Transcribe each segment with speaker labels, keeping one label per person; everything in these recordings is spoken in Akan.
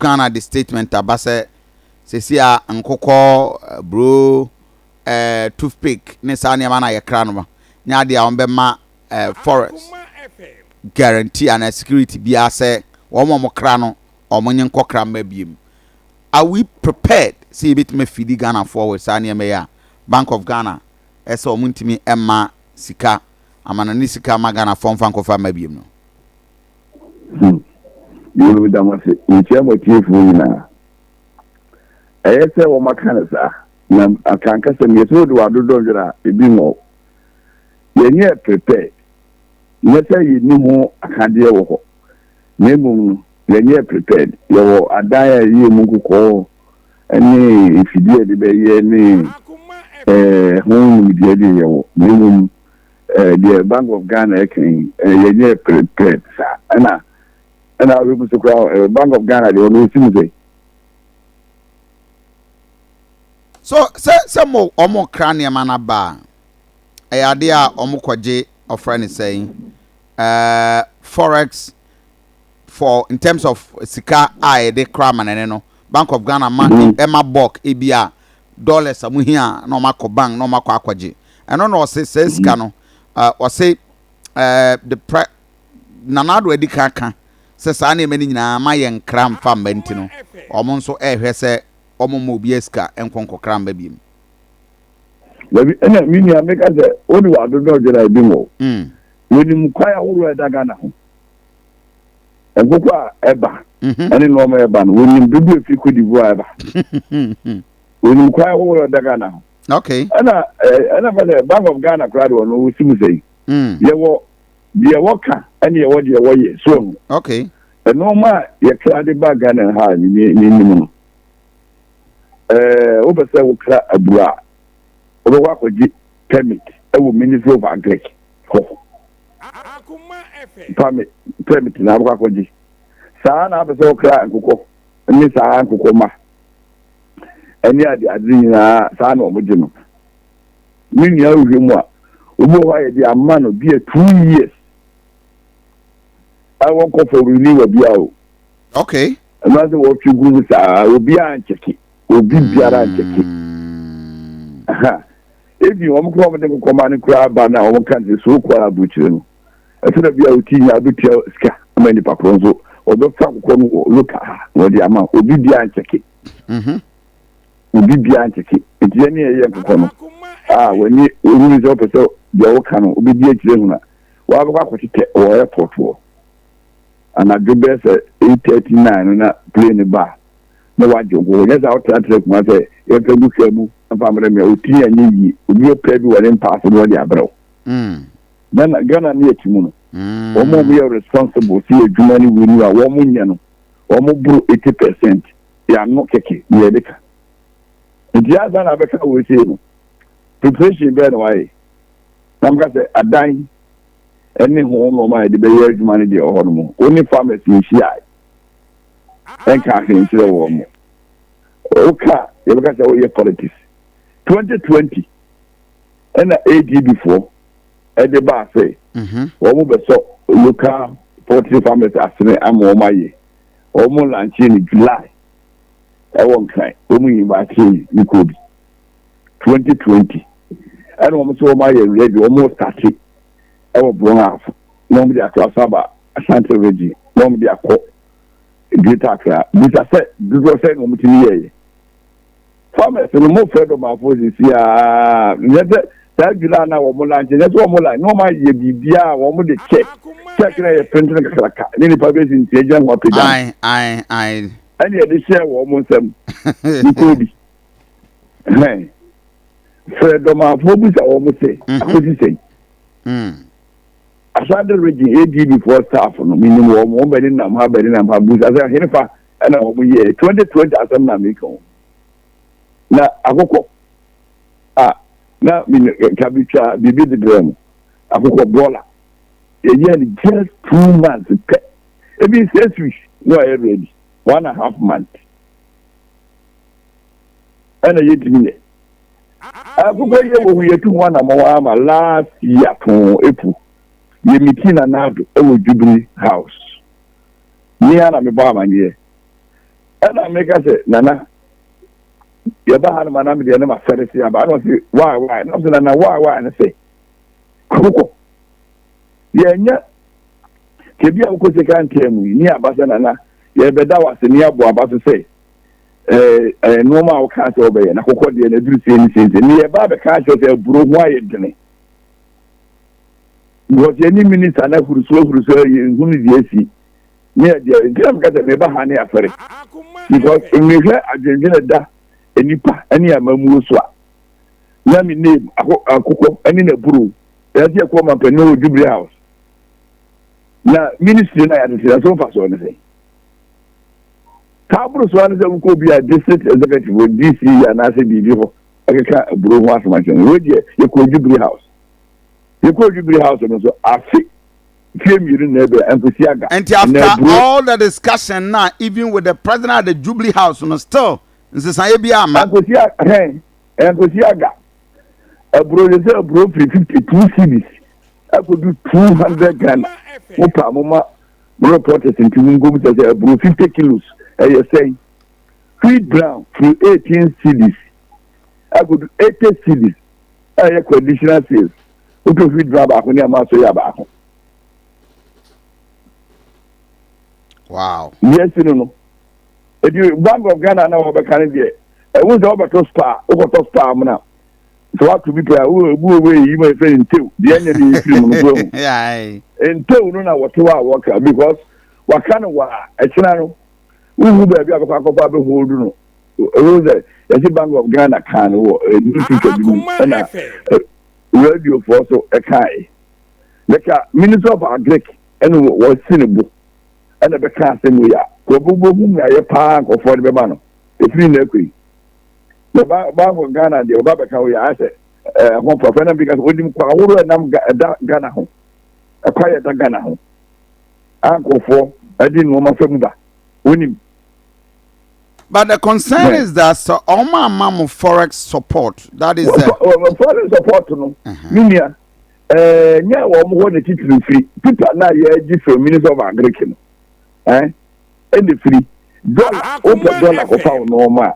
Speaker 1: Ghana de statement aba sɛ sɛsi a nkokɔ, aburo, toothpick ne saa nneɛma no a yɛkra no nyɛ adeɛ a wɔbɛma forex guarantee anaa security biara sɛ wɔn a wɔkra no wɔn nye nkɔkra mma biem. Are we prepared sɛ yɛbɛtumi afidi Ghanafoɔ wɔ saa nneɛma yi a Bank of Ghana ɛsɛ wɔn ntumi mma sika amanane sika ma Ghanafoɔ mfa nkɔfa mma biem no?
Speaker 2: Yoo, da mo ase. Mekyia mo atiefoɔ nyinaa. Ɛyɛ sɛ wɔmaka no saa na akankasa mu yɛ sɛ wode w'adodɔ dwerɛ a ebi mmɔ wo. Yɛnyɛ prepared. Nyɛ sɛ yɛnni ho akadeɛ wɔ hɔ, na mmom no yɛnyɛ prepared. Yɛwɔ adan a ɛyɛ mu nkokɔɔ ne mfidie a yɛde bɛyɛ ne ho nimdeɛ deɛ yɛwɔ, na mmom deɛ Bank of Ghana ɛka yi, yɛnyɛ prepared saa. Ɛna wobɛbu so koraa, Bank of Ghana deɛ ɔno ɔsi mu sɛ
Speaker 1: So sɛ mo ɔmo kra nneɛma no aba a, ɛyɛ adeɛ a ɔmo kɔgye ɔfrɛ ne sɛn forex for in terms of sika a yɛde kra amanane no, Bank of Ghana ma ɛma bulk ebi a dollars a mo hia na ɔmo akɔ bank na ɔmo akɔ akɔgye ɛno, na ɔse sɛ sika no ɔse the pre Nana Addo adi kan ka sɛ saa nneɛma no nyinaa ma yɛ nkra mfa mma, nti no ɔmo nso ɛrehwɛ sɛ ɔmo ma obi sika nkɔ nkɔkra mba biem.
Speaker 2: Dabi, ɛna me nua meka sɛ wode w'adodɔ dwerɛ a ebi mmɔ wo. Wɔnim kwan ahoroɔ a ɛda Ghana ho. Nkokɔ a ɛba ɛne nneɛma a ɛba no, wɔnim dodoɔ efiri Cote d'Ivoire ɛba. Wɔnim kwan ahoroɔ a ɛda Ghana ho. Ɛna fa sɛ Bank of Ghana koraa de ɔno wɔsi mu sɛ yi. Yɛwɔ deɛ wɔka ɛne yɛwɔ deɛ wɔyɛ so no. Nneɛma a yɛkra de ba Ghana ha a ne nim no. Wopɛ sɛ wokra aburo a, wobɛkɔ akɔgye permit ɛwɔ Ministry of Agric hɔ. Permit na wobɛkɔ akɔgye. Saa na apɛ sɛ wokra nkokɔ ne saa nkokɔ ma ɛne ade ade nyinaa, saa na wɔn gye no. Ne nua wohwɛ mu a, obi wɔ hɔ a yɛde ama no bi a 2 years a wɔnkɔ for renewal bia o. Ɛno ase wɔtwe gu mu saa, obiara nkyɛke, obi biara nkyɛke. Ebi wɔn kora wɔn de nkokɔ ma no koraa ba na wɔn ka sɛ so kɔ aburukyire no, ɛsɛ dɛ bi a oti nya abetua sika ama nipa koro nso ɔbɛfa nkokɔ no wɔ local ha na ɔde ama. Obi biara nkyɛke. Obi biara nkyɛke. Nti yɛn ne yɛyɛ nkokɔ no a wɔni ohun sɛ ɔpɛ sɛ deɛ ɔka no obi di akyire ho na wɔabɛkɔ akɔtetɛ wɔ airport hɔ anadwo bɛyɛ sɛ 8:39 no na plane ba na wagye nkokɔ. Nyɛ sɛ wotenatena kuma sɛ yɛmfa gu kaa mu mfa mmerɛ me a ɔtiri anyɛ yie. Obi ɔpɛ bi wɔ ne mpa ase na wɔde abrɛ wo. Ghana ne yɛte mu no, wɔn a wɔyɛ responsible sɛ yɛ adwuma no wei no a wɔn nyɛ no, wɔn boro 80%. Yɛano kɛkɛ ne yɛde ka. Nti ansa na abɛka wɔ sei no, preparation bɛɛ na wayɛ na mka sɛ adan ɛne ho nneɛma a yɛde bɛyɛ adwuma no deɛ wɔ hɔ nom, wo ne farmers nhyia ɛnka ahwɛ nkyerɛ wɔn mo. Woka yɛbɛka sɛ woyɛ politics. 2020 ɛna ADB foɔ ɛde baa sɛ wɔn bɛsɔ local poultry farmers asene ama wɔn ayɛ. Wɔn launch no July ɛwɔ Nkran. Wɔn invite ne kɔ bi 2020 ɛna wɔn nso wɔn ayɛ ready. Wɔn start ɛwɔ Brong Ahafo na wɔn de ato aso aba Ashanti Region na wɔn de akɔ Greater Accra. Bisa sɛ dodoɔ sɛ na wɔn ti yɛ farmers no. Mo fɛ dɔmafo sisi aa, nyɛ sɛ saa July na wɔn launch, nyɛ sɛ wɔn launch na wɔn ayɛ biribiara a wɔn de cheque na yɛ print no kakraka ne nipa bɛ si nsia gyina ho apagya.
Speaker 1: Ae ae ae.
Speaker 2: Ɛna yɛde hyɛ wɔn nsam nkuo bi hɛn. Frɛ dɔmafoɔ bisa wɔn sɛ akosi sɛn. Asante Region ADB foɔ staff no, minim wɔn bɛ ne nam ha, bɛ ne nam ha. Bisa sɛ henefa ɛna wɔn yɛ 2020 asɛm na meka wɔn na akokɔ a na mi ka bi twa biribi de brɛ mu. Akokɔ broiler yɛyɛ no just 2 months pɛ, ebi 6 weeks na ɔyɛ ready, 1.5 month. Ɛna yɛtumi yɛ akokɔ yɛ wɔ ho yɛtu ho anammɔn ama last year tɔn epu yɛ meeting na Nana Addo ɛwɔ Jubilee House ní ana mebɔ amaneɛ. Ɛna meka sɛ, Nana, yɛba ha no ma na medeɛ ne mafɛre se aba. Ɛna ɔse, why, why? Na ɔse, Nana, why, why? Ne sɛ, kokɔ. Yɛnyɛ, kebi a wokɔ sika ntaa mu yi, ne aba sɛ, Nana, yɛbɛda wo ase ne yɛabɔ aba so sɛ, ɛɛ nneɛma a wokaa sɛ wobɛyɛ na kokɔ deɛ na aduru sei ne sei sei. Ne yɛba abɛka akyerɛ sɛ aburo ho ayɛ dene. Because yɛne minister no ahuru so ahuru so yɛnhunu deɛ asi. Ne ɛdeɛ nti na meka sɛ meba ha ne afɛre because mehwɛ adwendwene da nnipa ne amammuo so a na me name akokɔ ne n'aburo yɛte ɛkɔ mampanin wɔ Jubilee House na ministry na yɛatete na so mfa soɔ ne sɛ saa aboro so ano sɛ wokɔ bi a district executive wɔ DC anaasɛ biribi hɔ ɛkeka aburo ho asɛm akyerɛ no. Wei deɛ yɛkɔ Jubilee House, yɛkɔ Jubilee House no so afe fie mmienu na ɛbɛ nkosi aga.
Speaker 1: Nti after all the discussion na even with the president at the Jubilee House no, still nsesaeɛ bi ama.
Speaker 2: Nkosi hɛn nkosi aga aburo de sɛ aburo firi 52 cedis akɔdu 200 Ghana. Mo pa mo ma mo reporters nti mo nkom sɛ aburo 50 kilos ɛyɛ sɛn? Wheat bran firi 18 cedis akɔdu 80 cedis, ɛyɛ conditional sales. Wotɔ wheat bran baako ne ama so yɛ baako. Deɛ si no, eti Bank of Ghana na wɔbɛka no deɛ, ɛwu sɛ wɔbɛtɔ spa, wokɔtɔ spa mu na sɛ wato bi pɛ a, wo ebu wo eyi ma efe ntew deɛ ɛnyɛ de efiri mu no so ehu ntew no na wɔte hɔ a wɔka because waka no wɔ a ɛkyina no wohu baabi a bɛkɔ akɔfa abɛ hold no. Ewu sɛ yɛsi Bank of Ghana kan no wɔ newspaper bi mu ɛna radio foɔ so ɛkae bɛka Minister of Agric ɛna wɔsi ne bo ɛna bɛka asɛm yi a kɔbɔ hu mmeayɛ paa nkɔfoɔ de bɛba no efiri na ekɔ yi na Bank of Ghana deɛ ɔba bɛka wo yɛ ayɛ sɛ ɛho pɔfɛ na bi ka sɛ onim kwan ahorow ɛnam ɛda Ghana ho, ɛkwan yɛ ɛda Ghana ho a nkɔfoɔ ɛde nneɛma fɛ mu ba onim.
Speaker 1: But the concern is that so ɔmo ama mo forex support, that is the.
Speaker 2: Forex support no, mi nua, nyɛ wɔn hɔ na titiri firi peter na yɛgye from Minister of Agric no ɛna firi dollar. Wopɛ dollar kɔfa wo nneɛma a,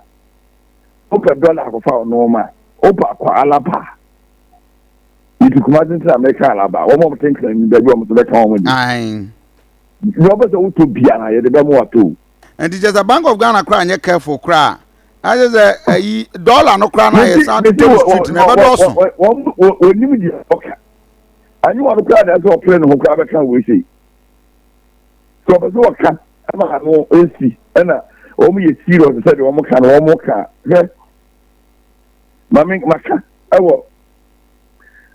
Speaker 2: wopɛ dollar akɔfa wo nneɛma a, wopɛ akɔ Alaba nti kuma tenten Amerika Alaba wɔn a wɔte nkran ni baabi a wɔn nso bɛka wɔn di deɛ wɔpɛ sɛ wotɔ biara yɛde bɛ mo watɔ o.
Speaker 1: Nti kyerɛ sɛ Bank of Ghana koraa nyɛ careful koraa, ayɛ sɛ ɛyi dollar no koraa na yɛ san to the street na ɛbɛdɔɔso.
Speaker 2: Wɔn wɔnim deɛ ɔka anyi wɔn koraa na ɛsɛ ɔpere ne ho koraa bɛka wɔ ese sɛ ɔpɛ sɛ ɔka ɛma ano esi ɛna wɔn yɛ serious sɛ deɛ wɔn ka no wɔn ka. Hwɛ, maame maka ɛwɔ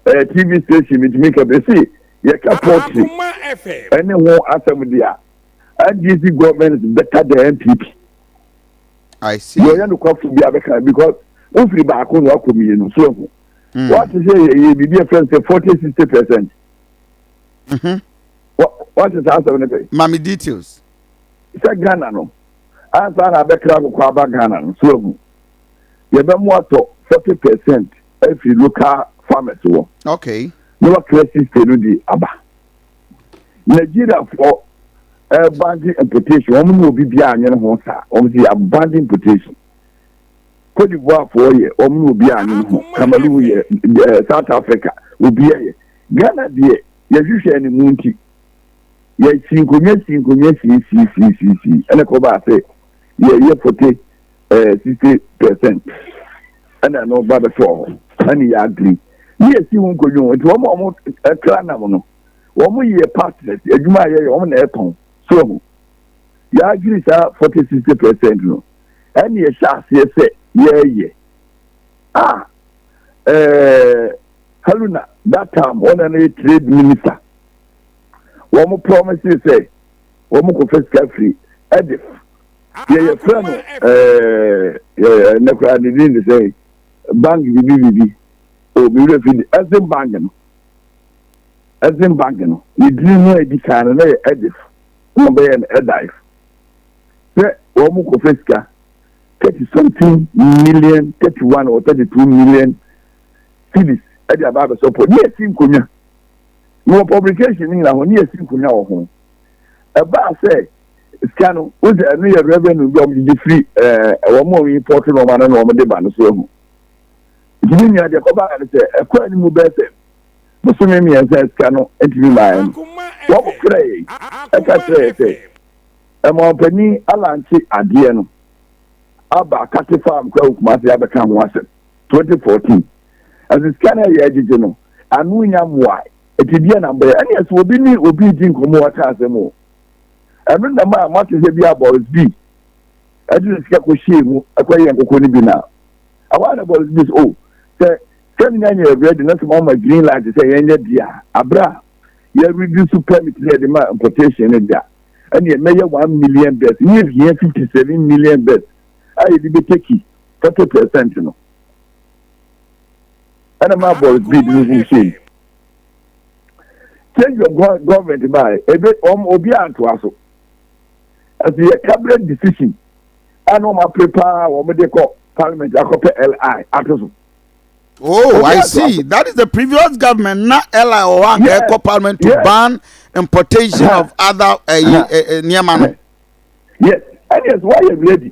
Speaker 2: TV station mi tumi ka bɛsi yɛka poultry ɛne ho asɛm deɛ a, NDC government is better than NPP.
Speaker 1: I see.
Speaker 2: Deɛ ɔyɛ nokwafo bi abɛka because wofiri baako na wakɔ mmienu so ehu. Wate sɛ yɛyɛ biribi a fɛn sɛ 40-60%. Wate saa asɛm no pɛ.
Speaker 1: Mami details.
Speaker 2: Sɛ Ghana no ansa na abɛkra akokɔ aba Ghana no so ehu. Yɛbɛmo atɔ 40% afiri local farmers wɔ. Na wakra 60 no di aba. Nigeriafoɔ ɛban importation, wɔn ne obi biara anyene ho saa, wɔn si aban importation. Cote d'Ivoire foɔ yɛ, wɔn ne obi anyene ho. Cameroon yɛ, South Africa obi yɛ. Ghana deɛ yɛhwehwɛ ne mu nti yɛsi nkonnwa si nkonnwa si si si si si ɛna kɔ baa sɛ yɛyɛ 40 60% ɛna ɛno ba bɛtɔ hɔ ɛna yɛ agree ne yɛsi ho nkonnwa. Nti wɔn a wɔn ɛkra nam no, wɔn yɛ partners, adwuma a yɛyɛ wɔn na ɛtɔn so ho. Yɛadwiri saa 40-60% no ɛne yɛhyɛ aseɛ sɛ yɛɛyɛ a Haruna that time wɔn na yɛ trade minister, wɔn promise sɛ wɔn kɔfɛ sika firi ɛdif yɛyɛ fɛ no ɛɛ yɛ ne kora ne din de sɛ bank bibi bibi o mi wura fi Exim Bank no. Exim Bank no ne din no a edi kan no na yɛ Edif, wɔn bɛyɛ no Edif, sɛ wɔn kɔfɛ sika thirty something million, 31 or 32 million cedis ɛde aba abɛsɔpɔ ne yɛsi nkonnwa na wɔ publication ne nyinaa ho ne yɛsi nkonnwa wɔ ho. Ɛbaa sɛ Sika no, wohu sɛ ɛno yɛ revenue bi a wɔgyegye firi ɛɛ wɔn a wɔn import nneɛma no na wɔde ba no so ahu. Nti me nua deɛ kɔbaa no sɛ ɛkɔ anim bɛyɛ sɛ bosome mmiɛnsa sika no ntumi mmaeɛ no, wɔn frɛ yɛn ɛka kyerɛ yɛ sɛ ɛmɔmpanin alankye adeɛ no aba akate farm kora wɔ Kumasi abɛka ho asɛm 2014. Ɛsɛ sika no a yɛgyegye no ano nya mmoa ɛti deɛ na mbɛyɛ ɛne ɛsɛ obi ne obi di nkɔmmɔ waka asɛm o. Ɛno na ma moate sɛ bi a Boris B ɛde ne sika kɔhyɛɛ mu ɛkɔyɛ nkokɔ no bi no a, ɛhɔ a na Boris B sɛ o sɛ sika no nya nyɛ ready na sɛ moama green light sɛ yɛnyɛ deɛ a, aberɛ a yɛ reduce permit no yɛde ma importation no deɛ a, ɛneɛ mɛyɛ 1 million birds ne yɛhia 57 million birds a yɛde bɛtaki 40% no. Ɛna ma Boris B de ne ho hyɛɛ mu. Change of government baa ebe wɔn obi antoa so. Ɛso yɛ cabinet decision a na wɔn apere paa wɔn de kɔ parliament akɔpɛ LI ato so.
Speaker 1: Oh, I see. That is the previous government. Na LI or one yes. parliament to yes. ban importation of other nneɛma no.
Speaker 2: Yes, and yes, why you ready?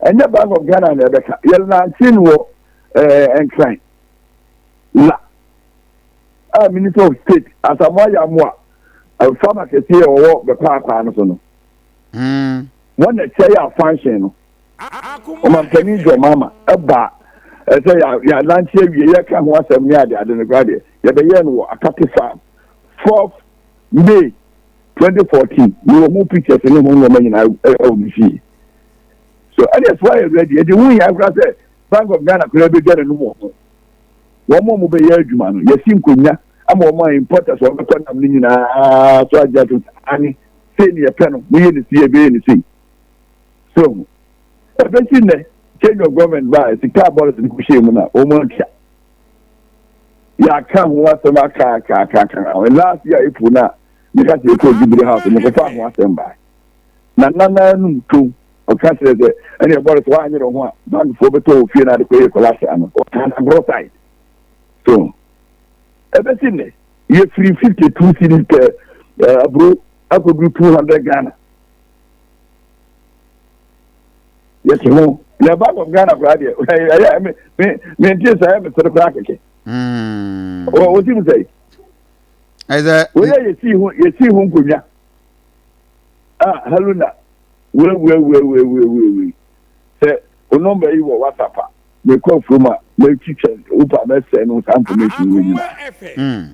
Speaker 2: Ɛnyɛ Bank of Ghana na ɛbɛka. Yɛ launching wɔ Nkran. La. A Minister of State Asamoah Yamoah farmer kɛseɛ a ɔwɔ bɛkɔ no so no. Wɔn na ɛkyɛ yɛ afanhyɛn no. Ɔmampanin John Mahama ɛba ɛsɛ yɛ yɛalankye awie yɛka ho asɛm ne ade ade no koraa deɛ yɛbɛyɛ no wɔ Akate Farm 4th May 2014. Mewɔ ho pictures ne ho nneɛma nyinaa ɛwɔ me fie. So ɛdeɛ so ayɛ ready ɛde ho hia koraa sɛ Bank of Ghana koraa bɛdwa n'anum wɔ ho. Wɔn a wɔbɛyɛ adwuma no, yɛasi nkonnwa ama wɔn a importers a wɔbɛtɔ nam no nyinaa so agye atom sɛ ane sei ne yɛpɛ no, moyɛ ne sei, yɛbɛyɛ ne sei. So ɛbɛsi nnɛ change of government baa sika a bɔlɛs no kɔhyɛɛ mu no a wɔn antua. Yɛaka ho asɛm aka aka aka aka. Last year April no a meka sɛ yɛkɔɔ Jubilee House mekɔfaa ho asɛm baa. Na nana anum tom ɔka kyerɛ sɛ ɛne ɛbɔ no sɛ woanyere ho a bankfoɔ bɛtɔ wɔ fie no ade kɔyɛ kɔlase ano ɔka no agorɔ side so ɛbɛsi nnɛ yɛfiri 52 cedis per aburo akɔduru 200 Ghana yɛte ho na Bank of Ghana koraa deɛ ɛyɛ me me mente sɛ ɛyɛ mesere koraa kɛkɛ wɔtim sɛ wɔyɛ yɛsii ho nkonnwa a Haruna wei sɛ wo nɔmba yi wɔ WhatsApp a mekɔ afuom a mɛtwitwa wopɛ a mɛsɛn no saa information wei nyinaa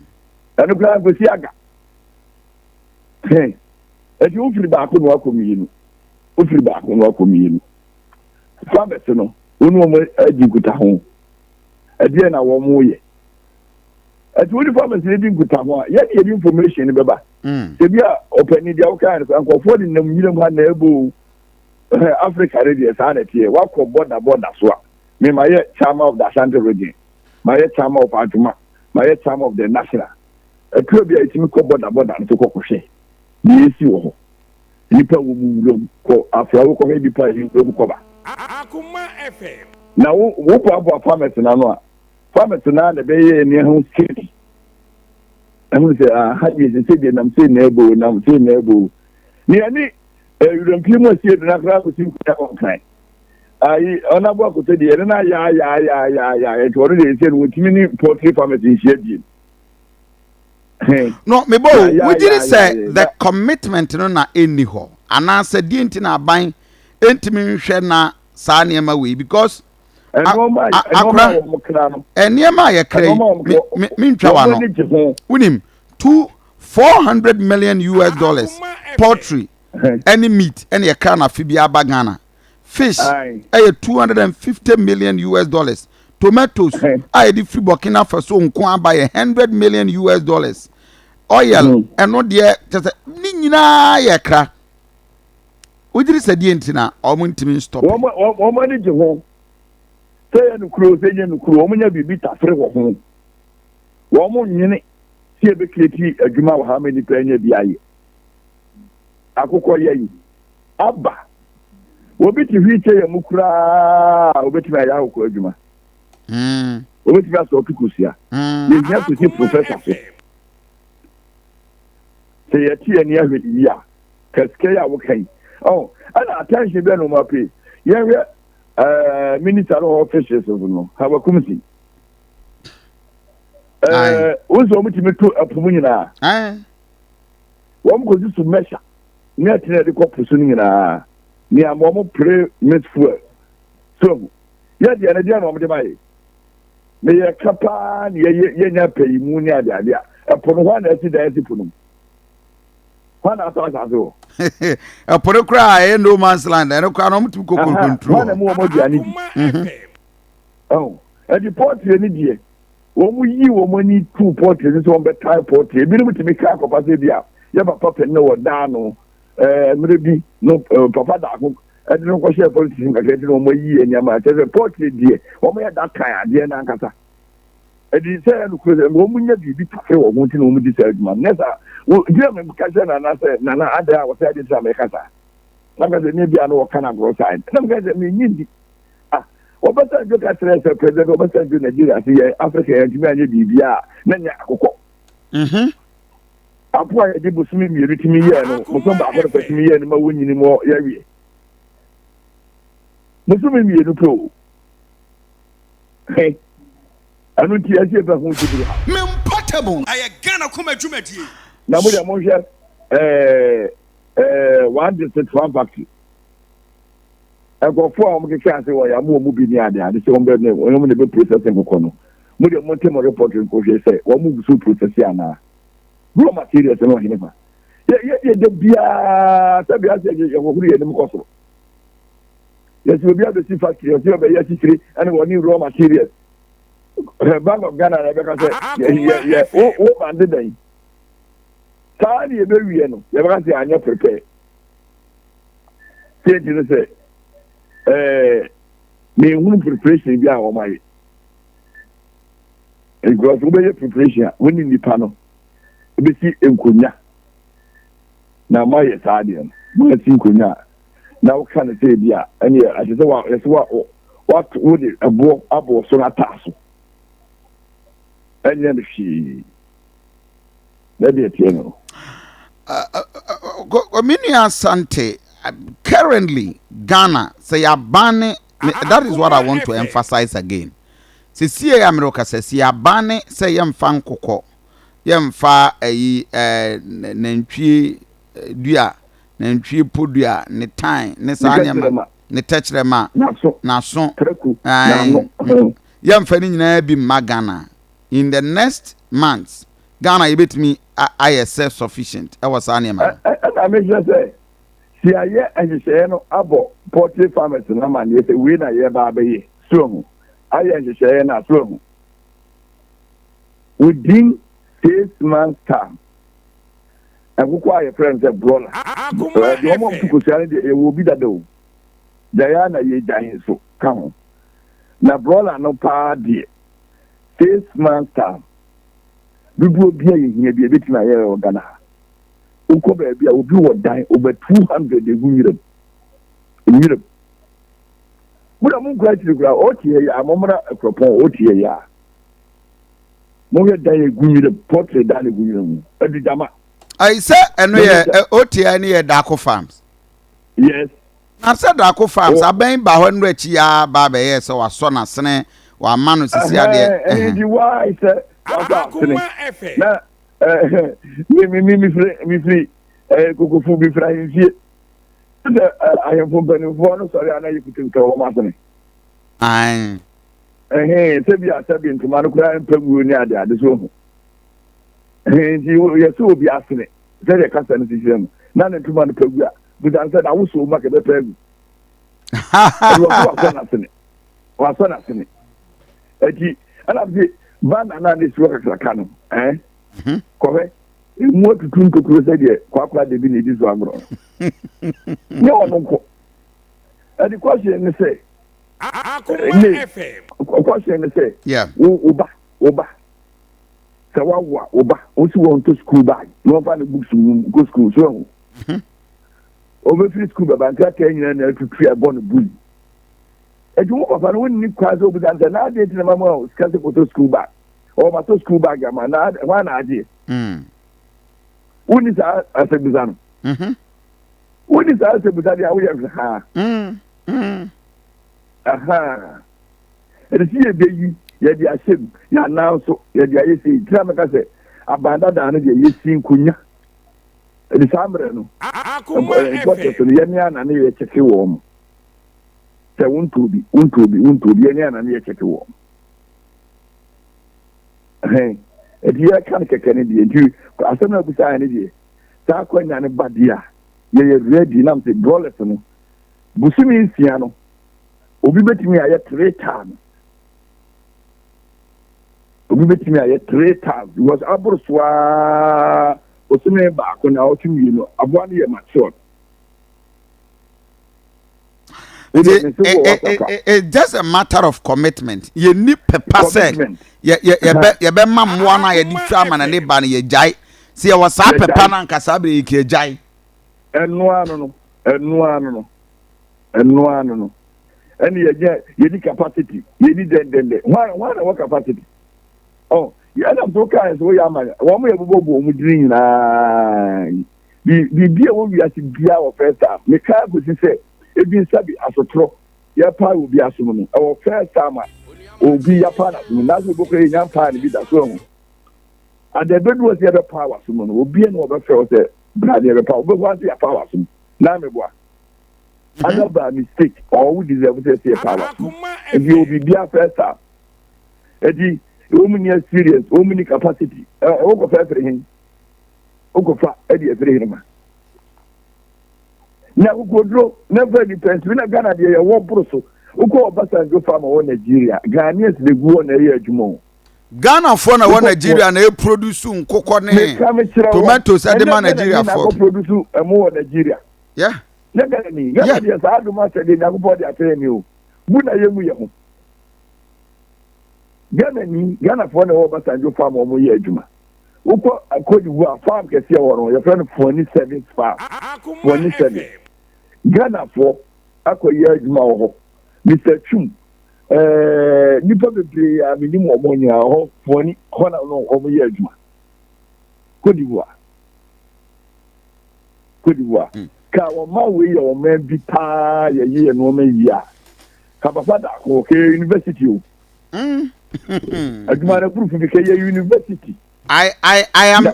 Speaker 2: ɛno koraa nkosi aga ɛti wofiri baako na wakɔ mmienu wofiri baako na wakɔ mmienu farmers no wo ne wɔn adi nkutaho ɛdeɛ na wɔn yɛ ɛti wo ne farmers no di nkutaho a yɛde yɛde information no bɛba sɛ bi a ɔpanin deɛ wokae no koraa nkurɔfoɔ de nam nyinam ha na ɛbɔ o Africa no deɛ saa na ɛteɛ wakɔ bɔda bɔda so a me mayɛ chairman of the Ashanti region mayɛ chairman of Adwuma mayɛ chairman of the national ɛturo bi a ɛtumi kɔ bɔda bɔda no so kɔkɔhwɛ deɛ ɛsi wɔ hɔ nipa wɔ mu wuram kɔ afra wo kɔhwɛ nipa yi wuram kɔba na wo wo boaboa farmers no ano a farmers no a na ɛbɛyɛ ɛni ho state ɛhu sɛ aha deɛ sɛ sɛ deɛ nam sei na ɛbɔ o nam sei na ɛbɔ o ne ɛne awurampie mu asie do na koraa kɔsi nkunya ɔnkan ayi ɔnabo akɔsɛ deɛ ɛne no ayaayaayaayaaya nti ɔno deɛ ɛsɛ no wɔtumi ne poultry farmers nhyia biem.
Speaker 1: No mebɔ o wogyiri sɛ the commitment no na ɛnni hɔ anaasɛ deɛ nti na aban ɛntumi nhwɛ na saa nneɛma wei because
Speaker 2: Nneɛma a
Speaker 1: akora
Speaker 2: wɔn kra no.
Speaker 1: Nneɛma a yɛkra yi mentwa wa no wonim 2 400 million US dollars poultry ɛne meat ɛne yɛkra no afe bi aba Ghana. Fish ɛyɛ 250 million US dollars. Tomatoes a yɛde firi Burkina Faso nko aba yɛ 100 million US dollars. Oil ɛno deɛ kyɛ sɛ ne nyinaa yɛ kra. Wogyiri sɛ deɛ nti na ɔmo ntumi stop?
Speaker 2: Wɔn ani gye ho sɛ yɛ no kuro sɛ nyɛ no kuro wɔn nya biribi tafere wɔ ho. Wɔn nyene sɛ yɛbɛkireti adwuma wɔ ha ma nipa anya bi ayɛ. Akokɔ yɛ yi aba obi te wheelchair yɛ mu koraa obetumi ayɛ akokɔ adwuma. Obetumi asɔ ɔto kosua. Yɛhia kɔsi professor so sɛ yɛte yɛn ani ahwɛ ne yie a kasika yi a woka yi. Ɔho, ɛna attention bɛn na wɔn apɛ? Yɛnhwɛ ɛɛ minister no hɔ fishes no, Hawa Kumsi. Ɛɛ, wɔn sɛ wɔn tumi to ɛpo mu nyinaa. Wɔn kɔ susu mɛsa net na yɛde kɔ po so no nyinaa. Nea wɔn pere miss fuel. So, yɛ deɛ no deɛ na wɔn de ma yɛ. Na yɛka paa na yɛyɛ yɛnya pɛyi mu ne ade ade a, ɛpo no hɔ na ɛsi dan asi po no mu. Hɔ na atɔ asase wɔ.
Speaker 1: Ɛpo no koraa ɛyɛ no man's land, ɛno koraa na wɔn tumi kɔ kɔnturu
Speaker 2: hɔ. Hɔ na mu wɔn aduane di. Ɛho ɛdi pɔtire ne deɛ wɔn yi wɔn ani tu pɔtire ne sɛ wɔn bɛtan pɔtire. Ebinom tumi ka akɔpa sɛ bi a yɛ papa pɛn na wɔ dan no ɛɛ mmerɛ bi no ɛɛ papa daako ɛde no kɔhyɛ politics mu kakra nti na wɔn ayi nneɛma kyerɛ sɛ pɔtire deɛ wɔn yɛ da kan adeɛ n'ankasa. Ɛdi sɛ ɛyɛ nokorɛ sɛ wɔn nya biribi tafe wɔ ho nti na wɔn di saa adwuma no. Nyɛ saa wɔ gyina mi ka kyerɛ nana sɛ nana adan a wɔsɛ adi nti na mɛka saa. Na meka sɛ ne bi a na wɔka no agorɔ saa na meka sɛ menyi ndi. Ah, Obasanjo ka kyerɛ sɛ President Obasanjo Nigeria se yɛn Africa yɛntumi anyɛ biribiara na nyɛ akokɔ. Apo a yɛde bosome mmienu tumi yɛɛ no, bosome baako no pɛ tumi yɛɛ no ma wɔnyini mu yɛwie. Bosome mmienu pɛ o. He, ɛno nti ɛsɛ yɛbɛ ho gyibiri ha.
Speaker 3: Me mpɔtam. Ɛyɛ Ghana koma dwumadie.
Speaker 2: Na mo deɛ monhwɛ ɛɛ ɛɛ one district one factory. Nkurɔfoɔ a wɔkeka ase wɔ yɛn wɔn mu bi ne ade ade sɛ wɔn bɛ ne wɔn na bɛ process nkokɔ no. Mo deɛ monte mo report nkɔhwɛ sɛ wɔn mu so process anaa. Raw materials no ɔhene fa. Yɛ yɛ deɛ da biara sɛ bi asɛ yɛ wɔhuru yɛn anim kɔ soro. Yɛsi obi abɛsi factory ɔsi ɔbɛyɛ asikyire ɛna wɔne raw materials. Bank of Ghana na ɛbɛka sɛ yɛ yɛ yɛ wo wo bande dɛn. Saa ne yɛbɛwie no yɛbɛka sɛ anyɛ prepare. Sɛ nti no sɛ ɛɛ menhunu preparation bi a wɔn ayɛ. Because wobɛyɛ preparation a wo ne nipa no bɛsi nkonnwa na moayɛ saa adeɛ no moasi nkonnwa a na woka no sɛ bi a ɛneɛ akyɛ sɛ yɛsɛ wa wato wode ɛboɔ abɔ so no ataa so ɛnyɛ no hwee na deɛ teɛ no.
Speaker 1: Me nua Asante, currently Ghana sɛ yɛaban ne that is what I want to emphasize again. Sesie a mmerɛ kasa si yɛaban ne sɛ yɛmfa nkokɔ, yɛmfa ayi ɛɛ nantwie dua, nantwie podua, ne tan ne saa nneɛma, ne tɛkyerɛma, n'aso, yɛmfa ne nyinaa bi mma Ghana. In the next months, Ghana yɛbɛtumi ayɛ self sufficient ɛwɔ saa nneɛma no.
Speaker 2: Ɛna mehyɛ sɛ si ayɛ nhyehyɛeɛ no abɔ poultry farmers no amanneɛ sɛ wei na yɛba abɛyɛ so ahu ayɛ nhyehyɛeɛ no a so ahu within 6 months time nkokɔ a yɛfrɛ no sɛ broiler deɛ wɔn a wɔto kosua no deɛ yɛwɔ obi dada o gyaeɛ na yɛgyae nso ka ho na broiler no paa deɛ 6 months time dodoɔ bi a yɛhia bi a ebɛtumi ayɛ wɔ Ghana ha. Wokɔ baabi a obi wɔ dan over 200 egu nwuram nwuram mo na mo nkura akyiri kura ɔte ha yi a mo mmra kuropɔn ɔte ha yi a mohwɛ dan egu nwuram poultry dan egu nwuram mu adu gyama.
Speaker 1: Ayi sɛ ɛno yɛ oti no yɛ Daako Farms.
Speaker 2: Yes.
Speaker 1: Na sɛ Daako Farms abɛn ba hɔ nnura akyi ya ba abɛyɛ sɛ wasɔ n'asene wama no sisi adeɛ.
Speaker 2: Ɛhɛn di waa sɛ wasɔ asene na mi mi mi mifiri mifiri ɛɛ kokofu mifiri ahemfie sɛ ahemfo mpanimfoɔ no sɔre a na yɛ kuta wɔn asene.
Speaker 1: Ayi.
Speaker 2: Ɛhɛn sɛbi a sɛbi ntoma no koraa mpɛ ne ade ade so ho. Ɛhɛn nti yɛsɛ obi asene sɛdeɛ kasa no sisi no na ne ntoma no pɛ gu a busan sɛ na awosoɔ mu a kɛbɛpɛ agu. Ɛdi wɔn so wasɔ n'asene wasɔ n'asene eti ɛna bi banna naa ne si hɔ kakraka no ɛn kɔhwɛ emu atutu ntokuro sɛdeɛ kwakwa de bi na edi so agorɔ no nyɛ wɔn nko. Ɛdi question ne sɛ ne question ne sɛ wo wo ba wo ba sɛ wawo a wo ba wosi wɔn to school bag na wɔn fa ne books mu kɔ school so ɛho obɛfiri school bɛba nkrataa nyinaa na atutu ɛbɔ no bui. Eti wo papa no wonni kwan sɛ obisa sɛ na adeɛ nti na ma mo sika sɛ kɔtɔ school bag ɔwɔ ma tɔ school bag ama na hwan na agyeɛ. Wonni saa asɛmbisa no. Wodi saa asɛmbusa deɛ a, woyɛ hwɛhaa. Ahaa. Ɛde sɛ yɛbɛyi, yɛde ahyɛ mu, yɛn anan nso, yɛde ayɛ sei. Nti na meka sɛ, aban dadaa no deɛ, yɛsi nkonya. Ɛde saa mmerɛ no, importers no, yɛne ana ne yɛkyɛke wɔn. Sɛ wontɔɔ bi, wontɔɔ bi, wontɔɔ bi, yɛne ana ne yɛkyɛke wɔn. Ɛhɛn. Ɛti yɛka no kɛkɛ no deɛ, nti asɛm no a abusa ne deɛ, saa akwanya no ba deɛ a, yɛyɛ ready nam sɛ broilers no, bosome 6 no, obi bɛtumi ayɛ 3 times. Obi bɛtumi ayɛ 3 times because aboro so aa bosome 1 na ɔtwe 2, aboa no yɛ matured.
Speaker 1: It's just a matter of commitment. Yɛni pɛpa sɛ yɛbɛma mmoa no a yɛde twa ama na ne ba no yɛgyae. Sɛ yɛwɔ saa pɛpa no anka saa berɛ yɛka gyae.
Speaker 2: Ɛnoa no no, ɛnoa no no, ɛnoa no no. Ɛne yɛnyɛ yɛni capacity, yɛni dɛndɛndɛ. Hwan hwan na wɔ capacity? Ɔ yɛnam so kaa sɛ woyɛ ama wɔn yɛ bobɔ bɔ wɔn dini nyinaa. Biribi a ɛwɔ wiase biara wɔ first time. Mekaa kɔsi sɛ ebi nsa bi asotorɔ yɛpaa obi asom no, ɛwɔ first time a obi yɛpaa n'asom no. N'asɛ obi kora yɛnya mpaa ne bi da so ɛho ada ebedu hɔ sɛ yɛbɛpaa w'asom no, obi na wɔbɛfrɛ wo sɛ bra ne yɛbɛpaa wobɛhu ase yɛpaa w'asom na meboa ada by mistake or wo deserve sɛ yɛpaa w'asom. Nti yɛwɔ biribiara first time. Eti wɔn mu ni experience, wɔn mu ni capacity. Ɛ wokɔfa ɛfiri hen? Wokɔfa ɛde ɛfiri hen ma na akokoduro na fa nipa nsi na Ghana deɛ yɛwɔ boro so. Wokɔ Obasanjo farm a wɔ Nigeria, Ghanaians de gu hɔ na ɛyɛ adwuma o.
Speaker 1: Ghanafoɔ na wɔ Nigeria na ɛproduce nkokɔ ne
Speaker 2: Meka mekyerɛ wɔ
Speaker 1: tomatoes ɛde ma
Speaker 2: ɛnyɛ Ghana ni na
Speaker 1: Nigeriafoɔ.
Speaker 2: Akɔ produce ɛmo wɔ Nigeria. Nyɛ Ghana ni. Ghana deɛ, saa adom asɛ deɛ Nyankopɔn de akyerɛ ni o, bu na yɛ mu yɛ ho. Ghana ni, Ghanafoɔ na ɛwɔ Obasanjo farm a wɔn yɛ adwuma. Wokɔ Cote d'Ivoire, farm kɛseɛ wɔ no, yɛfrɛ no Fuani Service Farm, Fuani Service, Ghanafoɔ akɔyɛ adwuma wɔ hɔ. Mr Twum, nipa bebree a menim wɔn nyinaa hɔ, Fuani hɔ na no wɔn yɛ adwuma. Cote d'Ivoire, Cote d'Ivoire. Ka wɔn ma wei yɛ wɔn man bi paa, yɛyɛ yɛ nneɛma yie a, ka papa daako kɛyɛ university o. Adwuma no aburufu bi kɛyɛ university.
Speaker 1: I am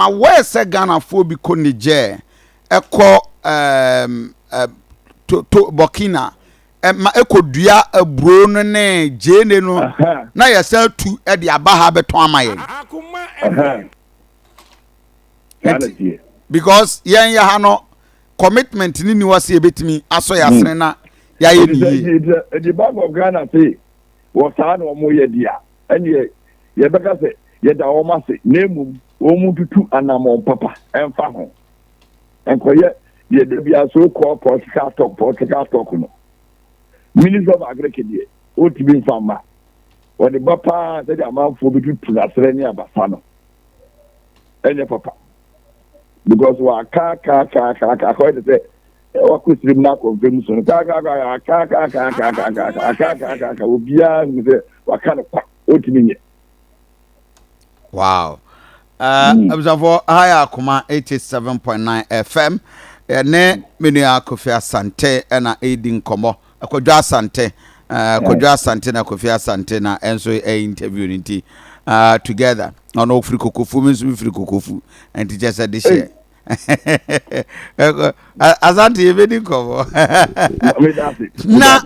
Speaker 1: aware sɛ Ghanafoɔ bi kɔ Niger, ɛkɔ to Burkina, ɛma ɛkɔ dua aburo no ne gyeene no na yɛsɛ tu ɛde aba ha bɛtɔn ama yɛn.
Speaker 2: Saa na teɛ.
Speaker 1: Because yɛn yɛ ha no, commitment ni ni hɔ sɛ yɛbɛtumi asɔ yɛ asene na yɛayɛ ne yie.
Speaker 2: Ɛdi Bank of Ghana se wɔ saa na wɔn yɛ di a, ɛneɛ yɛbɛka sɛ yɛda wɔn ase, na emom wɔn mu tutu anammɔn papa ɛnfa ho nkɔyɛ deɛ da bi so kɔ political talk, political talk no. Minister of Agric deɛ, ɔntumi nfa mma wɔde ba paa sɛdeɛ amanfoɔ bi tutu n'asrɛ ne abasa no, ɛnyɛ papa because waka ka ka ka ka akɔyɛ te sɛ wakɔ sirim na akɔ mfam so no, ka ka ka ka ka ka ka ka ka ka ka ka ka ka, obiara hu sɛ waka no kwa, ɔntumi nyɛ.
Speaker 1: Wow. Abusuafoɔ, ha yɛ Akoma 87.9 FM. Ɛne me nua Kofi Asante ɛna ɛredi nkɔmmɔ. Kwadwo Asante. Kwadwo Asante na Kofi Asante na ɛnso ɛyɛ interview no nti together. Ɔno ɔfiri Kokofu, me nso mefiri Kokofu. Nti kyɛ sɛ de hyɛ. Asante, yɛbɛdi nkɔmmɔ. Na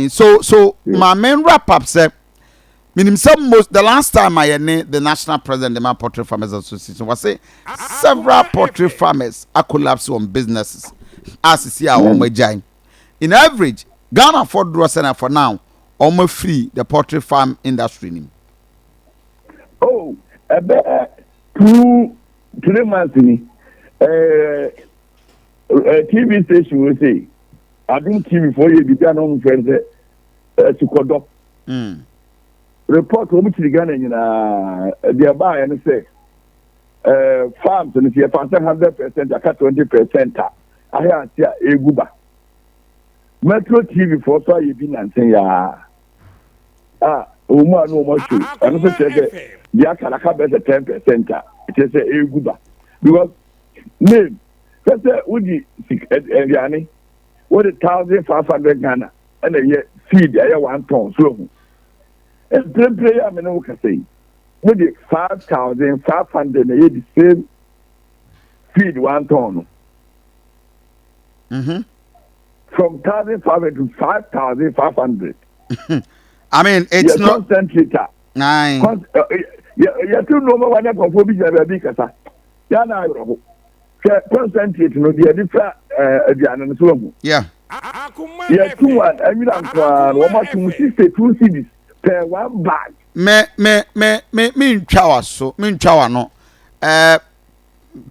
Speaker 1: so so maame wrap up sɛ menim sɛ most the last time a yɛne the national president de ma Poultry Farmers Association wɔse several poultry farmers a collapse on businesses a sisi a wɔn agyae. In average, Ghana for dodoɔ sɛ na for now wɔn afiri the poultry farm industry nim?
Speaker 2: Oh, ɛbɛ 2-3 months ni, ɛɛ ɛɛ TV station wo se Adum TV fo yɛ bibi a na wɔn fɛn sɛ ɛsukɔdɔ report wɔn kyiri Ghana nyinaa. Deɛ ɛbaayɛ no sɛ farms no sɛ yɛfa sɛ 100% aka 20% a ahɛ ase a egu ba. Metro TV fo so ayɛ bi nansen yaa a wɔn mu a na wɔn ahwɛ ɛno nso kyerɛ sɛ deɛ aka na aka bɛyɛ sɛ 10% a kyerɛ sɛ egu ba because. Name sɛ sɛ wodi aduane wode 1500 Ghana ɛna ɛyɛ feed, ɛyɛ 1 ton so ehu. Mprempren yi a me ne wo kasa yi, wode 5500 na ɛyɛ the same feed 1 ton no. From 1500 to 5500.
Speaker 1: I mean, it's
Speaker 2: yɛ
Speaker 1: not
Speaker 2: concentrator.
Speaker 1: Nine.
Speaker 2: Yɛto nneɛma wa ne nkurɔfoɔ bi gyina baabi kasa yɛa na awerɛho hwɛ. Concentrate no deɛ yɛde fra aduane no so ahu. Yɛto a anwira nko ara no, wɔn ato mu 62 cedis per one bag.
Speaker 1: Me ntwa wa so, me ntwa wa no.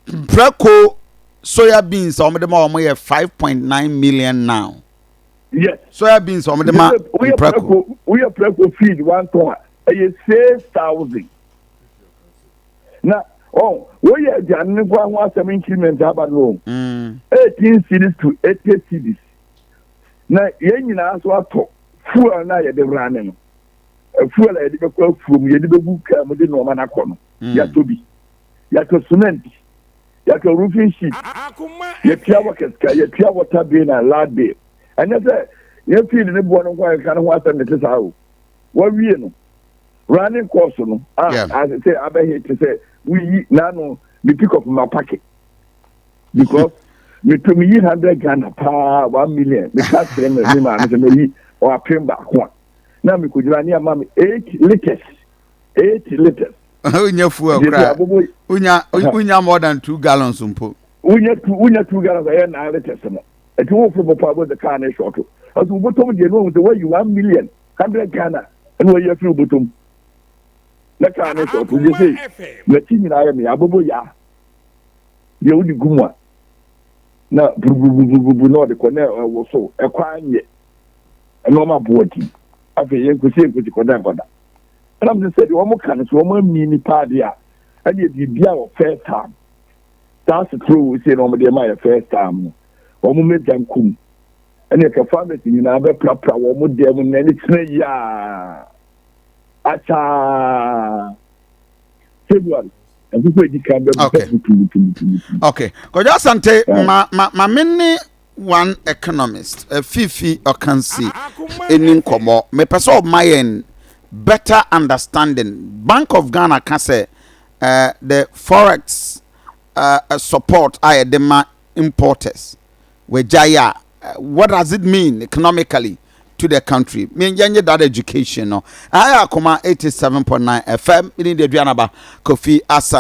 Speaker 1: Prɛko soya beans a wɔde ma wɔn yɛ 5.9 million now. Soya beans a wɔde ma
Speaker 2: woyɛ
Speaker 1: mprɛko.
Speaker 2: Prɛko, woyɛ prɛko feed 1 ton a, ɛyɛ 6000 na ɔ woyɛ aduane no nko ho asɛm increment aba no o, 18 cedis to 80 cedis na yɛn nyinaa so atɔ fuel na yɛde rane no. Fuel a yɛde bɛkɔ afuom, yɛde bɛgu kaa mu de nneɛma no akɔ no, yɛatɔ bi, yɛatɔ cement, yɛatɔ roofing sheet, yɛtua workers ka, yɛtua water bill na light bill. Ɛnyɛ sɛ yɛn feed ne boɔ no nko a yɛka ne ho asɛm ne te saa o. Wawie no, running cost no a sɛ abɛhe te sɛ woyi n'ano ne pick up ma park because meto meyi 100 Ghana paa, 1 million. Meka kyerɛ me maame sɛ meyi ɔapem baako a na mekɔgyina ne ama me 8 litres, 8 litres.
Speaker 1: Wonya fuel koraa, wonya more than 2 gallons mpo.
Speaker 2: Wonya 2 gallons, ɛyɛ 9 litres no. Ɛti wofo bɔpɔ abɔ sɛ kaa ne short ɔsɛ wobɔtɔm deɛ no, wahu sɛ wayi 1 million 100 Ghana ɛna wayi afiri wobɔtɔm na kaa ne short gye sɛ n'akyi nyinaa yɛ me abobo yaa deɛ wode gu mu a na buruburuburubu na ɔde kɔ na ɛwɔ so ɛkɔ anyɛ ɛnɔɔma aboɔ di. Afei yɛnkosi kɔda nkɔda ɛna mo sɛ deɛ wɔn ka no so wɔn ami nipa adeɛ a ɛdeɛ biribi a wɔ first time saa setoro wɔ sie na wɔn de ma yɛ first time no, wɔn mɛgya nkum ɛna ɛka farmers nyinaa bɛprapra wɔn dan mu na ɛne tena yia akyaa February nkokɔ edi kan bɛ bɛ butubutubutu.
Speaker 1: Okay, Kwadwo Asante, ma me ne one economist, Fiifi Ɔkansi, ɛni nkɔmmɔ. Mepɛ sɛ ɔma yɛn better understanding. Bank of Ghana ka sɛ the forex support a yɛde ma importers wagyae a, what does it mean economically to the country? Me yɛnyɛ that education no. Ayɛ Akoma 87.9 FM ne de aduanaba Kofi Asa.